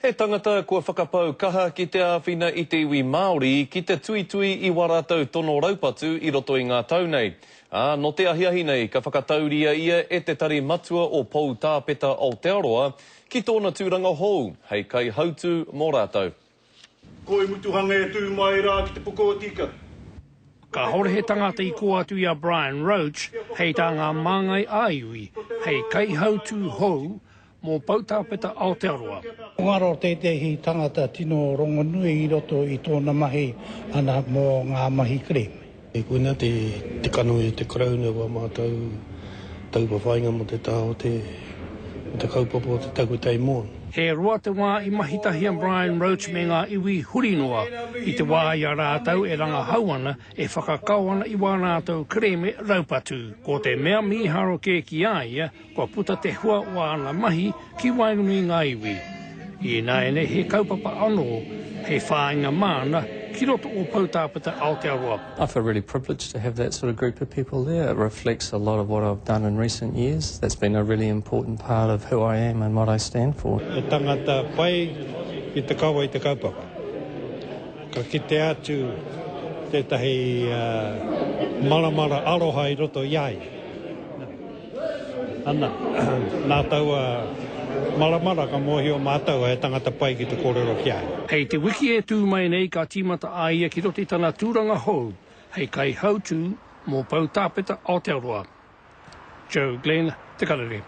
He tangata kua whakapau kaha ki te āwhina i te iwi Māori ki te tuitui i wā rātou tono raupatu i roto i ngā tau nei. Ā, nō te ahiahi nei ka whakatauria ia e te Tari Matua o Poutāpeta Aotearoa ki tōna tūranga hou hei kaihautū mō rātou. Koi mutuhanga e tū mai rā ki te puku o Tika. Kāore he tangata i kō atu i a Brian Roach hei tā ngā māngai ā-iwi, hei kaihautū hou mō Poutāpeta Aotearoa. Ko Ngaro tētehi tangata tino rongonui i roto i tōna mahi ana mō ngā mahi kerēme. Koinā te kanohi o te Karauna wā mātou tauwhawhainga mō te taha o te kaupapa o te takutai moana. He roa te wā i mahi tahi a Brian Roach me ngā iwi huri noa i te wā i a rātou e rangahau ana, e whakakao ana i wā rātou kerēme raupatu. Ko te mea mīharo kē ki a ia, Kua puta te hua o āna mahi ki waenganui i ngā iwi. Ināianei he kaupapa anō hei whāinga māna ki roto o Poutāpeta Aotearoa. I feel really privileged to have that sort of group of people there. It reflects a lot of what I've done in recent years. That's been a really important part of who I am and what I stand for. He tangata pai ki te kawe i te kaupapa. Ka kitea atu tētahi maramara aroha i roto i a ia. Ana, nā taua maramara ka mōhio mātou he tangata pai ki te kōrero ki a ia. Hei te wiki e tū mai nei ka tīmata a ia ki roto i tana tūranga hou hei kaihautū mō Poutāpeta Aotearoa. Joe Glenn, Te Karere.